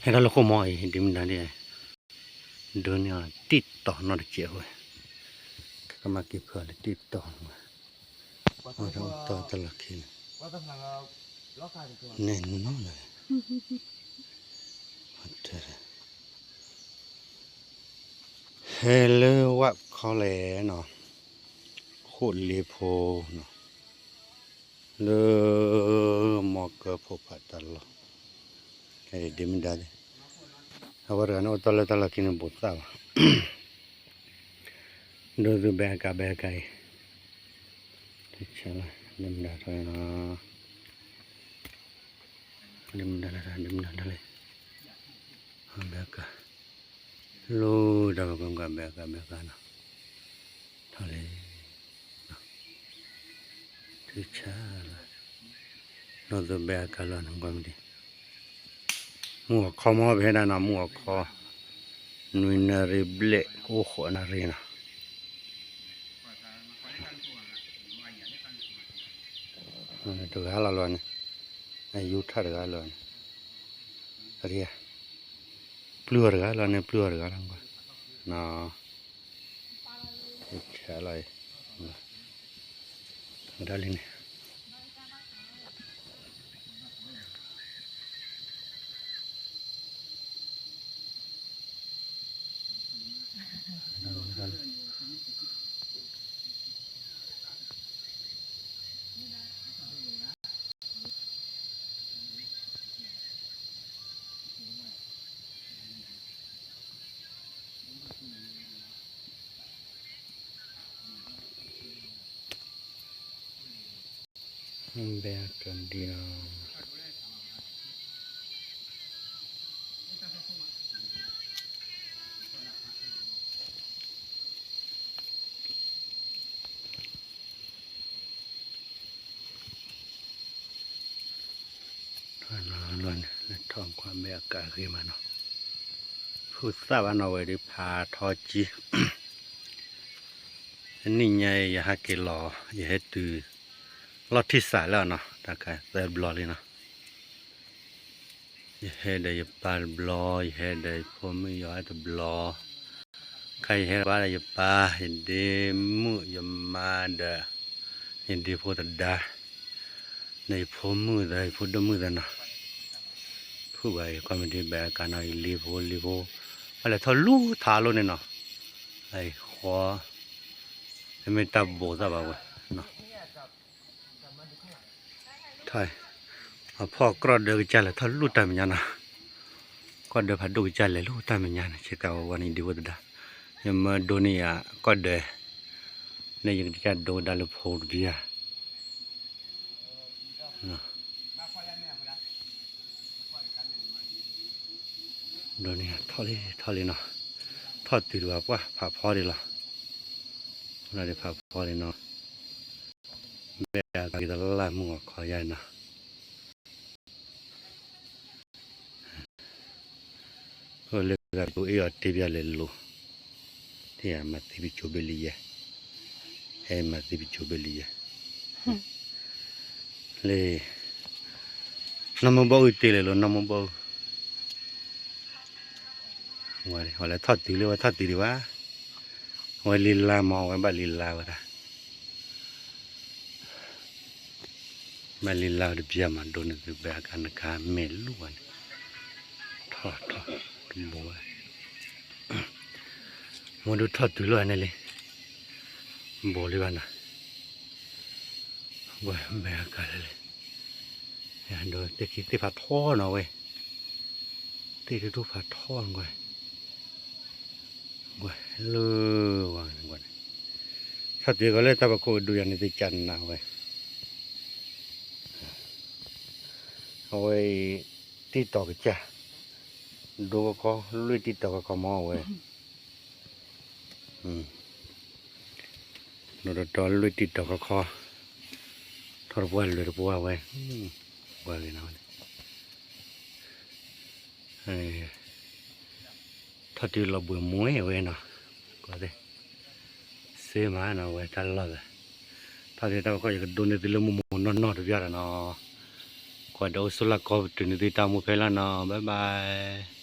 Hei, dah lo ko mo ai, di menda ni ai. Dunia TikTok no de cek wai. Ka ma ki pha le TikTok. Mo dah uta ta la ki. Ne no la. Ata. Hello, wa ko le no. Ko le pho no. Le mo ke pho pha ta lo. Hei, di menda de. Awak kan uta le ta la ki ne bo ta. Do du be ka be ka. Inshallah, di menda ta no. Di menda la, di menda la. Be ka. Lo da ka be ka, be ka no. Ta le. Ti cha la. No du be ka lo no ko mi di. Mu ko mo be na no mu ko. Nui na ri ble ko ko na ri na. Ni tu ga la lo ni. Ai yu tha ga lo ni. Ri ya. Plu ga lo ni, plu ga lo ko. No. Inshallah. Dah le ni. Be ka di no. Luan, luan, luan, ທ້ອງຄວາມແບກອາກາດຂຶ້ນມາເນາະ. ຜູ້ສາວເນາະເວີຍ ໄດ້ພາທໍຈີ. ອັນນີ້ໃຫຍ່ ຢາກຫາເກລໍ ຢາກເຮັດຕື້ ລັອດທີສາມແລ້ວເນາະ ຕາກາຍແຕ່ບລັອກເລີຍເນາະ. ຢາເຮັດໄດ້ ຢາປາດບລັອກ ຢາເຮັດໄດ້ ພົມມີຢາແຕ່ບລັອກ ໃຄຢາເຮັດປາດ ຢາປາດ ຢາເດມື ຢາມາດາ ຢາເດໂພຕະດາ ໃນໂພມື ໃນໂພດະມືຕະນະ ຜູ້ໃບຄອມເມັນທີ່ແບກກັນເອົາອີ່ຫຼີໂພ ລີໂພ ອາແລະ ເທົ່າລູກທາໂລດນີ້ເນາະ ໄອ້ຂໍ ແຕ່ແມ່ນຕາໂບຕາບາເວີຍເນາະ. ໄທ ອາ ພໍ່ກຣອດເດີກະຈາແລະ ທະລຸຕາມຍານະ ກອດເດີພາດຸກະຈາແລະ ລຸຕາມຍານະ ເຊກາວານີດີໂວຕະດາ ຍາມາໂດນີອາ ກອດເດີ ໃນຍັງກະຈາໂດດາລະໂພດຽ ໂດນີ້ ທໍລີ ທໍລີເນາະ ທໍຕີດວ່າ ປະ ພາພໍດີລະ ລະໄດ້ພາພໍດີເນາະ ແບກກິຕາລາໝູ່ຂໍຍາຍເນາະ ໂອເລກາໂຕເອອເຕບຽເລໂລ ເທມາເຕປິໂຈເບລີຍາ ເທມາເຕປິໂຈເບລີຍາ ເລ ນຳມະບໍອືເຕເລໂລ ນຳມະບໍອື ວ່າເລ ວ່າເລ ທອດຕີເລວ່າ ທອດຕີດີວ່າ ວ່າລີລາມອງວ່າ ບາລີລາວ່າ ມາລີລາວດຽມາໂດນແບກອັນກາເມລຸອັນ ທອດ ທອດ ໂບ ໂມດູທອດຕຸໂລອັນນີ້ເລີຍ ໂບລີວານະ ໂບ ແບກອັນເລີຍ ໂດນເຕຄິເຕພາທອນເອົາເວີຍ ເຕທຸພາທອນເວີຍ ໂອ້ຍ ເລີວ່າກັນ ສະຕິກໍເລີຍຕະບະໂຄດຸຍານິຕິຈັນນະເວີຍ ເອົາໄວ້ຕິດຕໍ່ກັນຈ້າ ດູກໍຂໍລຸຍຕິດຕໍ່ກັນຂໍໝໍເວີຍ ອືມ ດູຕໍ່ລຸຍຕິດຕໍ່ກັນຂໍ ທໍປວນລຸຍປວນເວີຍ ອືມ ປວນເລີຍນະ ເອີ ທອດຕີລະເບືອມວຍເວີຍເນາະ ກໍເດ ເຊມາເນາະເວີຍ ທາລອດ ທາທີ່ຕາກໍຢາກໂດນຕິລະໝູນອນໆ ຕະບຽດເນາະ ໂຄ ປະໂດ ສຸລະ ກໍເປັນທີ່ຕິດຕາມໝູ່ເພລະເນາະ ບາຍບາຍ.